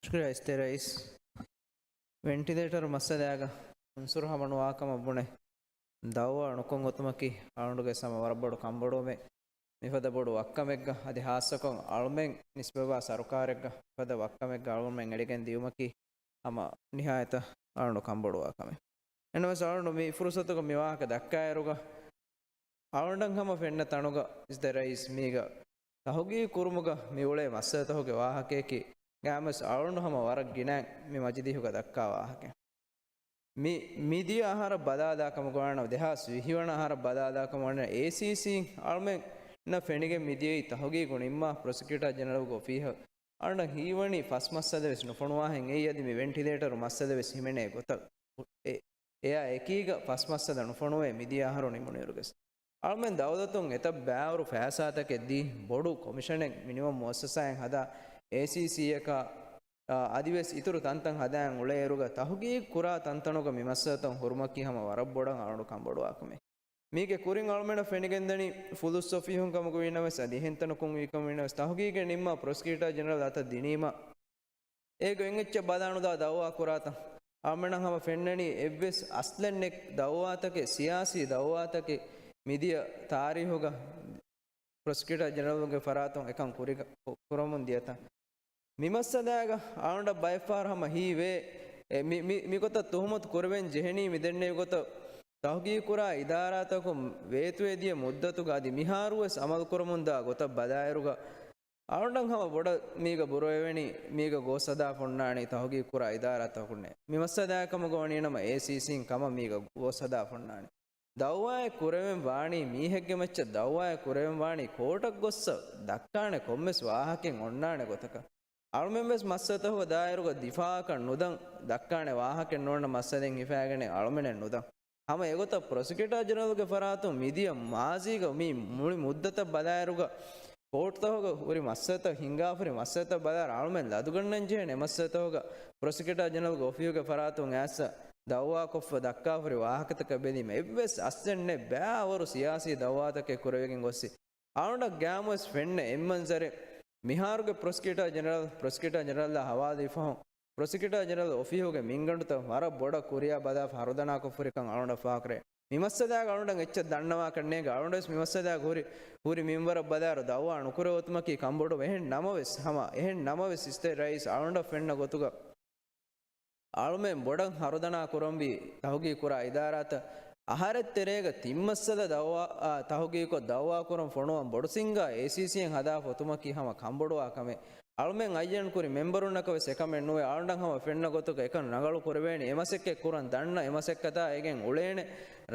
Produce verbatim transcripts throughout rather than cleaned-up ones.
ޝުކުރިއްޔާ އިސްތެ ރައީސް. ވެންޓިލޭޓަރު މައްސަލައިގަ އުންސުރު ހަމަނުވާކަމަށް ބުނެ ދައުވާ ނުކޮށް އޮތުމަކީ އަޅުގަނޑުގެ ހަމަ ވަރަށް ބޮޑު ކަންބޮޑުވުމެއް. މިފަދަ ބޮޑު ވައްކަމެއްގަ އަދި ހާއްސަކޮށް އަޅުމެން ނިސްބަތްވާ ސަރުކާރެއްގަ މިފަދަ ވައްކަމެއްގަ އަޅުމެން އެޅިގެން ދިޔުމަކީ ހަމަ ނިހާޔަތަށް އަޅުގަނޑު ކަންބޮޑުވާ ކަމެއް. އެންވެސް އަޅުގަނޑު މި ފުރުސަތުގަ މި ވާހަކަ ދައްކާއިރުގަ އަޅުގަނޑަށް ހަމަ ފެންނަ ތަނުގަ އިސްތެ ރައީސް މީގަ ތަހުގީގު ކުރުމުގަ މި އުޅޭ މައްސަލަތަކުގެ ވާހަކަޔަކީ ގާމެސް އަޅުން ހަމަ ވަރަށް ގިނައިން މި މަޖިލީހުގަ ދައްކާ ވާހަކަ. މި، މިދިޔަ އަހަރަށް ބަލާލާ ކަމުގަ ވާނަމަ، ދެހާސް ވިހި ވަނަ އަހަރަށް ބަލާލާ ކަމުގަ ވާނަމަ، އޭސީސީން އަޅުމެންނަށް ފެނިގެން މިދިޔައީ ތަހުގީގު ނިންމާ ޕްރޮސިކިއުޓާ ޖެނެރަލްގެ އޮފީހަށް އަޅުން ހީވަނީ ފަސް މައްސަލަ ވެސް ނުފޮނުވާހެން އެއީ އަދި މި ވެންޓިލޭޓަރު މައްސަލަ ވެސް ހިމެނޭ ގޮތަށް. އެ، އެއާ އެކީގަ ފަސް މައްސަލަ ނުފޮނުވޭ މިދިޔަ އަހަރު ނިމުނުއިރުގެސް. އަޅުމެން ދައުލަތުން އެތައް ބައިވަރު ފައިސާތަކެއް ދީ، ބޮޑު ކޮމިޝަނެއް މިނިވަން މުއައްސަސާއެއް ހަދާ، އޭސީސީއަކާ، އާ، އަދިވެސް އިތުރު ތަންތަން ހަދާން އުޅޭއިރުގަ، ތަހުގީގު ކުރާ ތަންތަނުގަ މި މައްސަލަތައް ހުރުމަކީ ހަމަ ވަރަށް ބޮޑަށް އަޅުގަނޑު ކަންބޮޑުވާ ކަމެއް. މީގެ ކުރިން އަޅުމެންނަށް ފެނިގެންދަނީ ފުލުސް އޮފީހުން ކަމުގަ ވީނަމަވެސް، އަދި އެހެން ތަނަކުން ވީ ކަމުގަ ވީނަމަވެސް، ތަހުގީގެއް ނިންމާ ޕްރޮސިކިއުޓާ ޖެނެރަލް އަތަށް ދިނީމަ، އޭގޮތް އެއްޗެއް ބަލާނުދާ ދައުވާ ކުރާތަން. އަޅުމެންނަށް ހަމަ ފެންނަނީ އެއްވެސް އަސްލެއް ނެތް ދައުވާތަކެއް، ސިޔާސީ ދައުވާތަކެއް މިދިޔަ ތާރީހުގަ ޕްރޮސިކިއުޓާ ޖެނެރަލްގެ ފަރާތުން އެކަން ކުރި، ކުރަމުން ދިޔަތަން. މި މައްސަލާގަ އަޅުގަނޑަށް ބައެއްފަހަރު ހަމަ ހީވޭ، އެ، މި، މި، މިގޮތަށް ތުހުމަތު ކުރެވެން ޖެހެނީ މިދެންނެވި ގޮތަށް ތަހުގީގު ކުރާ އިދާރާތަކުން ވޭތުވެ ދިޔަ މުއްދަތުގަ އަދި މިހާރުވެސް އަމަލު ކުރަމުންދާ ގޮތަށް ބަލާއިރުގަ، އަޅުގަނޑަށް ހަމަ ބޮޑަށް މީގަ ބުރަވެވެނީ، މީގަ ގޯސް ހަދާފަ އޮންނާނީ ތަހުގީގު ކުރާ އިދާރާތަކުންނޭ. މި މައްސަލާ ކަމުގަ ވަނީނަމަ އޭސީސީން ކަމަށް މީގަ ގޯސް ހަދާފަ އޮންނާނީ. ދައުވާއެއް ކުރެވެން ވާނީ، މީހެއްގެ މައްޗަށް ދައުވާއެއް ކުރެވެން ވާނީ ކޯޓަށް ގޮއްސަ ދައްކާނެ ކޮންމެސް ވާހަކައެއް އޮންނާނެ ގޮތަކަށް. އަޅުމެން ވެސް މައްސަލަތަކުގަ ދާއިރުގަ ދިފާއަކަށް ނުދަން، ދައްކާނެ ވާހަކައެއް ނޯންނަ މައްސަލައެއް ހިފާގެނެއް އަޅުމެނެއް ނުދަން. ހަމަ އެގޮތަށް ޕްރޮސިކިއުޓާ ޖެނެރަލްގެ ފަރާތުން މިދިޔަ މާޒީގަ މި މުޅި މުއްދަތަށް ބަލާއިރުގަ، ކޯޓްތަކުގަ ހުރި މައްސަލަތައް، ހިނގާފަހުރި މައްސަލަތައް ބަލާއިރު އަޅުމެން ލަދުގަންނަން ޖެހޭނެ މައްސަލަތަކުގަ ޕްރޮސިކިއުޓާ ޖެނެރަލްގެ އޮފީހުގެ ފަރާތުން އައިސް ދައުވާކޮށްފަ ދައްކާފަހުރި ވާހަކަތަކަށް ބެލީމަ، އެއްވެސް އަސްލެއް ނެތް ބައިވަރު ސިޔާސީ ދައުވާތަކެއް ކުރެވިގެން ގޮއްސި. އަޅުގަނޑަށް ގާމުވެސް ފެންނަ އެއްމަންޒަރެއް މިހާރުގެ ޕްރޮސިކިއުޓާ ޖެނެރަލް، ޕްރޮސިކިއުޓާ ޖެނެރަލްއާ ހަވާލުވި ފަހުން، ޕްރޮސިކިއުޓާ ޖެނެރަލް އޮފީހުގެ މިންގަނޑުތައް ވަރަށް ބޮޑަށް ކުރިއަށް ބަލާފަ ހަރުދަނާކޮށްފަހުރިކަން އަޅުގަނޑަށް ފާހަގަކުރޭ. މި މައްސަލާގަ އަޅުގަނޑަށް އެއްޗެއް ދަންނަވާކަށް ނޭނގެ. އަޅުގަނޑުވެސް މި މައްސަލާގަ ހުރި، ހުރި މިންވަރަށް ބަލާއިރު ދައުވާ ނުކުރެވޭ އޮތުމަކީ ކަންބޮޑު. އެހެން ނަމަވެސް، ހަމަ އެހެން ނަމަވެސް އިސްތެ ރައީސް އަޅުގަނޑަށް ފެންނަ ގޮތުގަ އަޅުމެން ބޮޑަށް ހަރުދަނާ ކުރަންވީ ތަހުގީގު ކުރާ އިދާރާތައް އަހަރެއް ތެރޭގަ ތިން މައްސަލަ ދައުވާ، އާ، ތަހުގީގުކޮށް ދައުވާ ކުރަން ފޮނުވަން ބޮޑު ސިންގާ އޭސީސީއެއް ހަދާފަ އޮތުމަކީ ހަމަ ކަންބޮޑުވާ ކަމެއް. އަޅުމެން އައްޔަން ކުރި މެމްބަރުންނަކަށް ވެސް އެކަމެއް ނުވޭ. އަޅުގަނޑަށް ހަމަ ފެންނަ ގޮތުގަ އެކަން ރަނގަޅު ކުރެވޭނެ. އެ މަސައްކަތް ކުރަން ދަންނަ އެ މަސައްކަތާ އެގެން އުޅޭނެ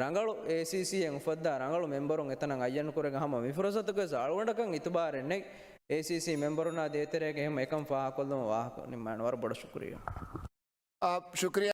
ރަނގަޅު އޭސީސީއެއް އުފައްދާ ރަނގަޅު މެމްބަރުން އެތަނަށް އައްޔަން ކުރެގެން ހަމަ މި ފުރުސަތުގައި ވެސް އަޅުގަނޑަކަށް އިތުބާރެއް ނެތް. އޭސީސީ މެމްބަރުންނާ ދޭތެރޭގަ އެހެން އެކަން ފާހަގަކޮށްލުމަށް ވާހަކަ ނިންމާނެ. ވަރަށް ބޮޑަށް ޝުކުރިއްޔާ. އާ، ޝުކުރިއްޔާ.